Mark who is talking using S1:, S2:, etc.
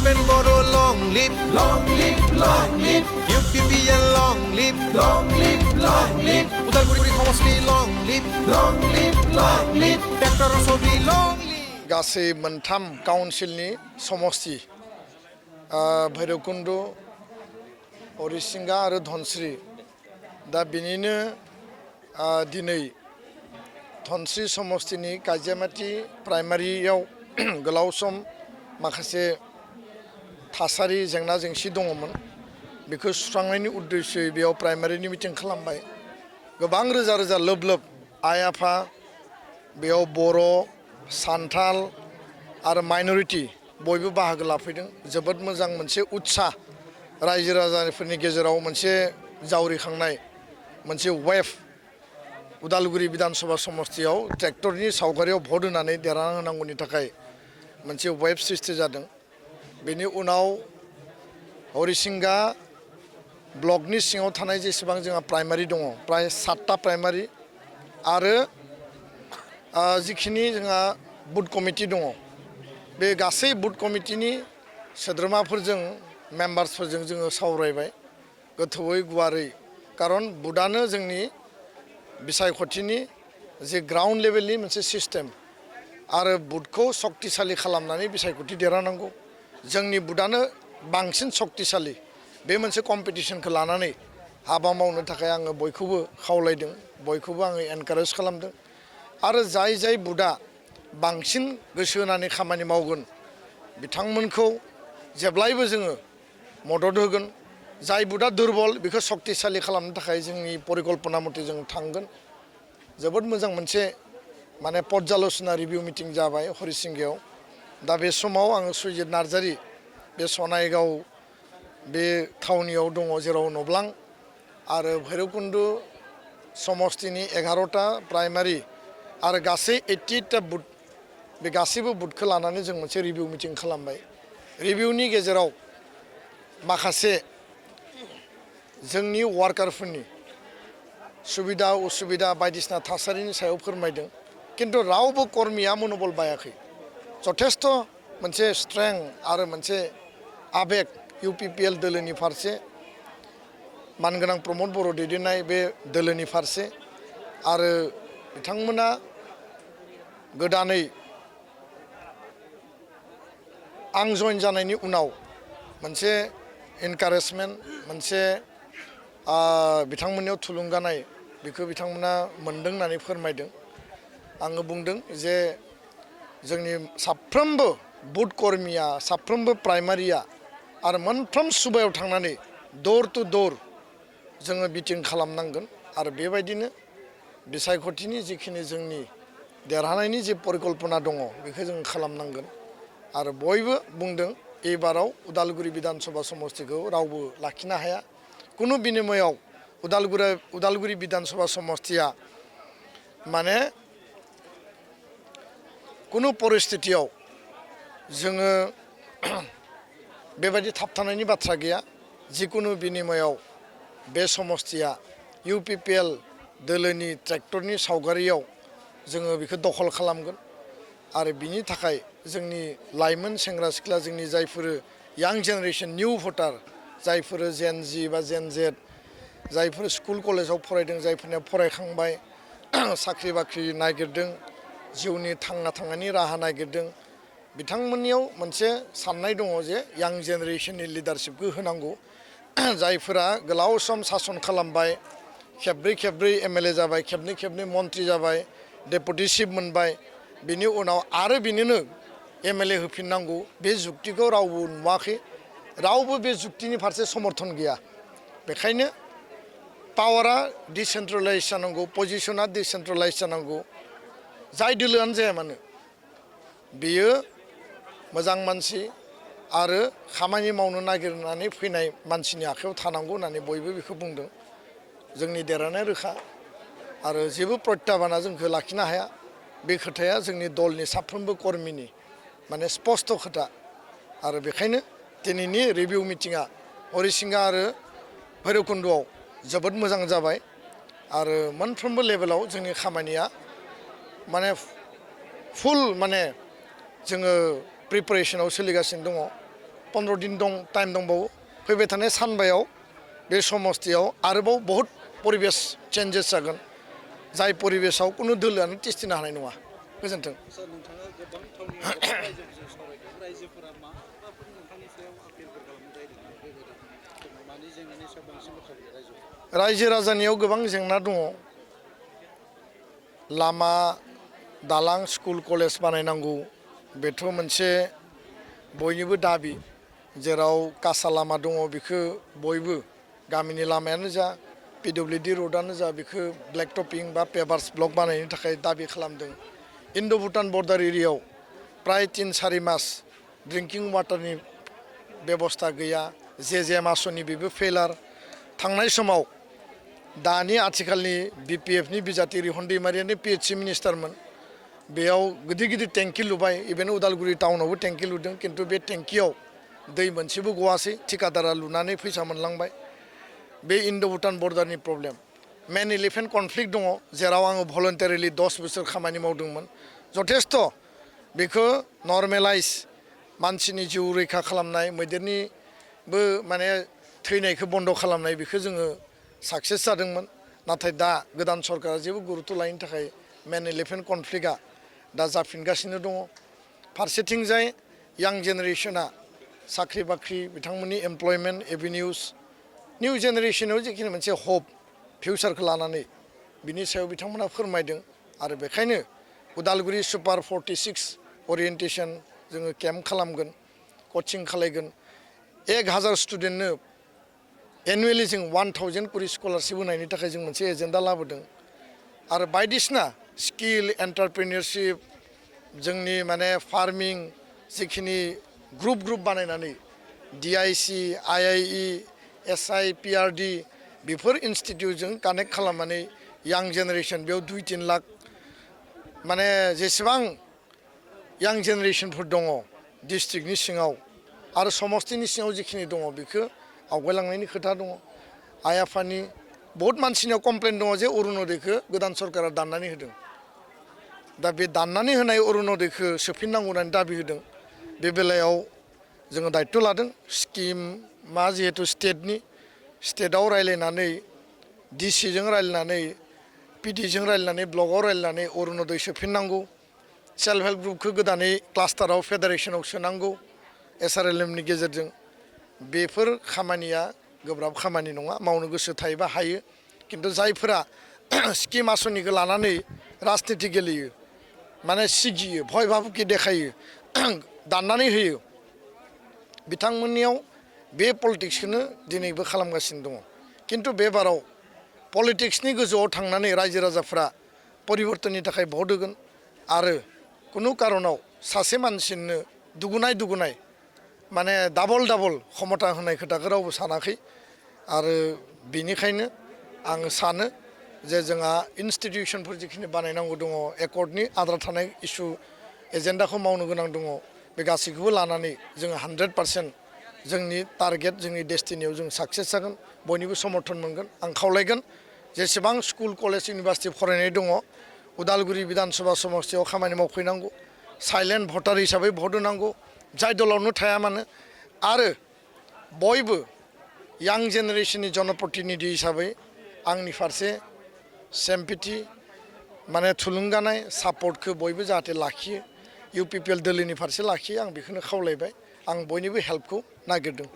S1: Development Boro long live, long live, long live. UPPL long live, long live, long live. Udalguri Khawasli long live, long live, long live. Dr. Rasobi long live.
S2: गासै मोनथाम काउन्सिलनि समष्टि भैरबकुन्द हरिसिंगा आरो धनस्री दा बिनिनो दिनै धनस्री समष्टिनि काजियामाटी प्राइमारियाव गोलाव सम माखासे थासारि जेंना जेंसि दङमोन बेखौ सुस्रांनायनि उद्देश्यै बेयाव प्राइमारिनि मिटिं खालामबाय गोबां रोजा रोजा लोब लोब आइ आफा बेयाव बर' सान्थाल आरो माइनरिटि बयबो बाहागो लाफैदों जोबोद मोजां मोनसे उत्साह रायजो राजाफोरनि गेजेराव मोनसे जावरिखांनाय मोनसे वेभ उदालगुरि विधानसभा समष्टियाव ट्रेक्टरनि सावगारियाव भट होनानै देरहाना होनांगौनि थाखाय मोनसे वेभ सृष्टि जादों बेनि उनाव हरिसिंगा ब्लकनि सिङाव थानाय जेसेबां जोंहा प्राइमारि दङ प्राय 7टा प्राइमारि आरो जिखिनि जोंहा बुथ कमिटि दङ बे गासै बुथ कमिटिनि सोद्रोमाफोरजों मेम्बार्सफोरजों जोङो सावरायबाय गोथौयै गुवारै खारन बुथआनो जोंनि बिसायख'थिनि जे ग्राउन्ड लेभेलनि मोनसे सिस्टेम आरो बुथखौ शक्तिशालि खालामनानै बिसायख'थि देरहानांगौ जोंनि बुथआनो बांसिन शक्तिशालि बे मोनसे कम्पिटिसनखौ लानानै हाबा मावनो थाखाय आङो बयखौबो खावलायदों बयखौबो आङो एनकारेज खालामदों आरो जाय जाय बुथआ बांसिन गोसो होनानै खामानि मावगोन बिथांमोनखौ जेब्लायबो जोङो मदद होगोन जाय बुथआ दुरबल बेखौ शक्तिशालि खालामनो थाखाय जोंनि परिकल्पना मथे जों थांगोन जोबोद मोजां मोनसे माने पर्यालोचना रिभिउ मिटिं जाबाय हरिसिंगायाव दा बे समाव आङो सुजित नार्जारी बे सनायगाव बे थावनियाव दङ जेराव नब्लां आरो भैरबकुन्द समष्टिनि 11टा प्राइमारि आरो गासै 88टा बुथ बे गासैबो बुथखौ लानानै जों मोनसे रिभिउ मिटिं खालामबाय रिभिउनि गेजेराव माखासे जोंनि वार्कारफोरनि सुबिदा उसुबिदा बायदिसिना थासारिनि सायाव फोरमायदों किन्तु रावबो कर्मिया मनोबल बायाखै जथेस्थ मोनसे स्ट्रेंथ आरो मोनसे आबेग इउपिपिएल दोलोनि फारसे मानगोनां प्रमद बर' दैदेननाय बे दोलोनि फारसे आरो बिथांमोना गोदानै आं जइन जानायनि उनाव मोनसे एनकारेजमेन्ट मोनसे बिथांमोननियाव थुलुंगानाय बेखौ बिथांमोना मोनदों होननानै फोरमायदों आङो बुंदों जे जोंनि साफ्रोमबो बुथ कर्मिया साफ्रोमबो प्राइमारिया आरो मोनफ्रोम सुबायाव थांनानै दर टु दर जोङो मिटिं खालामनांगोन आरो बेबायदिनो बिसायख'थिनि जिखिनि जोंनि देरहानायनि जे परिकल्पना दङ बेखौ जों खालामनांगोन आरो बयबो बुंदों एबाराव उदालगुरि विधानसभा समष्टिखौ रावबो लाखिनो हाया कुनु बिनिमयाव उदालगुरि विधानसभा समष्टिया माने कुनु परिस्थितियाव जोङो बेबायदि थाबथानायनि बाथ्रा गैया जिकुनु बिनिमयाव बे समष्टिया इउपिपिएल दोलोनि ट्रेक्टरनि सावगारियाव जोङो बेखौ दखल खालामगोन आरो बिनि थाखाय जोंनि लाइमोन सेंग्रा सिख्ला जोंनि जायफोर यां जेनेरेसन निउ भटार जायफोर जेन जि बा जेन जेड जायफोर स्कुल कलेजाव फरायदों जायफोरनिया फरायखांबाय साख्रि बाख्रि नागिरदों जिउनि थांना थानायनि राहा नागिरदों बिथांमोननियाव मोनसे साननाय दङ जे यां जेनेरेसननि लिडारशिपखौ होनांगौ जायफोरा गोलाव सम सासन खालामबाय खेबब्रै एमएलए जाबाय खेबनै मन्त्रि जाबाय डेपुटि चिफ मोनबाय बिनि उनाव आरो बिनोनो एमएलए होफिननांगौ बे जुक्तिखौ रावबो नुवाखै रावबो बे जुक्तिनि फारसे समर्थन गैया बेखायनो पावारा डिसेन्ट्रेलाइज जानांगौ पजिशना डिसेन्ट्रेलाइज जानांगौ जाय दोलोआनो जाया मानो बेयो मोजां मानसि आरो खामानि मावनो नागिरनानै फैनाय मानसिनि आखायाव थानांगौ होननानै बयबो बेखौ बुंदों जोंनि देरहानाया रोखा आरो जेबो प्रत्याबाना जोंखौ लाखिनो हाया बे खोथाया जोंनि दलनि साफ्रोमबो कर्मिनि माने स्पष्ट खोथा आरो बेखायनो दिनैनि रिभिउ मिटिङा हरिसिंगा आरो भैरबकुन्दआव जोबोद मोजां जाबाय आरो मोनफ्रोमबो लेभेलाव जोंनि खामानिया माने फुल माने जोङो प्रिपारेसनाव सोलिगासिनो दङ 15 दिन टाइम दंबावो फैबाय थानाय सानबायाव बे समस्थियाव आरोबाव बहुत परिबेस चेन्जेस जागोन जाय परिबेसाव कुनु दोलोआनो तिस्थिनो हानाय नङा गोजोन्थों
S3: सार नोंथाङा गोबां थावनियाव रायजोफोरजों सावरायदों रायजोफोरा माबाफोर नोंथांनि सायाव आपिलफोर खालामनो रायदों बेबायदि मानि जेंनानि सायाव बांसिन बाथ्रा बुंदों रायजोफोरा
S2: रायजो राजानियाव गोबां जेंना दङ लामा दालां स्कुल कलेज बानायनांगौ बेथ' मोनसे बयनिबो दाबि जेराव कासा लामा दङ बेखौ बयबो गामिनि लामायानो जा PWD र'डआनो जा बेखौ ब्लेक टपिं बा पेभार्स ब्लक बानायनो थाखाय दाबि खालामदों इन्ड' भुटान बर्डार एरियायाव प्राय 3-4 मास ड्रिंकिं वाटारनि बेबस्था गैया जे मासनि बेबो फेलार थांनाय समाव दानि आथिखालनि BPFनि बिजाथि रिहन दैमारियानो PHC मिनिस्टारमोन बेयाव गिदिर गिदिर टेंकि लुबाय इभेन उदालगुरि टाउनावबो टेंकि लुदों खिन्थु बे टेंकियाव दै मोनसेबो गवासै ठिकादारा लुनानै फैसा मोनलांबाय बे इन्ड' भुटान बर्डारनि प्रब्लेम मेन इलिफेन्ट कनफ्लिक्ट दङ जेराव आङो भलन्टारिलि 10 बोसोर खामानि मावदोंमोन जथेस्थ' बेखौ नर्मेलाइज मानसिनि जिउ रैखा खालामनाय मैदेरनिबो माने थैनायखौ बन्द' खालामनाय बेखौ जोङो साक्सेस जादोंमोन नाथाय दा गोदान सरकारा जेबो गुरुत्व लायैनि थाखाय मेन इलिफेन्ट कनफ्लिक्टआ दा जाफिनगासिनो दङ फारसेथिंजाय यां जेनेरेसना साख्रि बाख्रि बिथांमोननि एमप्लयमेन्ट एभिनिउस निउ जेनेरेसनाव जिखिनि मोनसे हप फिउचारखौ लानानै बिनि सायाव बिथांमोना फोरमायदों आरो बेखायनो उदालगुरि सुपार 46 ओरिएन्टेसन जोङो केम्प खालामगोन कचिं खालायगोन 1000 स्टुडेन्टनो एनुवेलि जों 1000 करि स्कलारशिप होनायनि थाखाय जों मोनसे एजेन्डा लाबोदों आरो बायदिसिना स्किल एन्टारप्रेनियरशिप जोंनि माने फार्मिं जिखिनि ग्रुप बानायनानै DIC IIE SI PRD बेफोर इनस्टिटिउटजों कानेक्ट खालामनानै यां जेनेरेसन बेयाव 2-3 लाख माने जेसेबां यां जेनेरेसनफोर दङ डिस्ट्रिक्टनि सिङाव आरो समस्तिनि सिङाव जिखिनि दङ बेखौ आवगायलांनायनि खोथा दङ आइ आफानि बहुत मानसिनियाव कमप्लेन दङ जे अरुण'दयखौ गोदान सरकारा दाननानै होदों दा बे दाननानै होनाय अरुण'दयखौ सोफिननांगौ होननानै दाबि होदों बे बेलायाव जोङो दायित्व लादों स्किम मा जिहेतु स्टेटआव रायलायनानै DCजों रायलायनानै PDजों रायलायनानै ब्लकआव रायलायनानै अरुण'दय सोफिननांगौ सेल्फ हेल्प ग्रुपखौ गोदानै क्लास्टाराव फेडारेसनाव सोनांगौ SRLMनि गेजेरजों बेफोर खामानिया गोब्राब खामानि नङा मावनो गोसो थायोबा हायो खिन्थु जायफोरा स्किम आसनिखौ लानानै राजनिति गेलेयो माने सिगियो भय भाबुकि देखायो दाननानै होयो बिथांमोननियाव बे पलिटिक्सखौनो दिनैबो खालामगासिनो दङ खिन्थु बे बाराव पलिटिक्सनि गोजौआव थांनानै रायजो राजाफ्रा परिबर्तननि थाखाय भट होगोन आरो कुनु कारनाव सासे मानसिनो दुगुनाय माने डाबल क्षमता होनाय खोथाखौ रावबो सानाखै आरो बेनिखायनो आं सानो जे जोंहा इन्स्टिटिउसनफोर जिखिनि बानायनांगौ दङ एकर्डनि आद्रा थानाय इस्यु एजेन्डाखौ मावनो गोनां दङ बे गासैखौबो लानानै जोङो 100% जोंनि टारगेट जोंनि डेस्टिनियाव जों साक्सेस जागोन बयनिबो समर्थन मोनगोन आं खावलायगोन जेसेबां स्कुल कलेज इउनिभार्सिटि फरायनाय दङ उदालगुरि बिधानसभा समस्तियाव खामानि मावफैनांगौ साइलेन्ट भटार हिसाबै भट होनांगौ जाय दलावनो थाया मानो आरो बयबो यां जेनेरेसननि जनप्रतिनिधि हिसाबै आंनि फारसे सेम्पिथि माने थुलुंगानाय सापर्टखौ बयबो जाहाथे लाखियो UPPL दोलोनि फारसे लाखियो आं बेखौनो खावलायबाय आं बयनिबो हेल्पखौ नागिरदों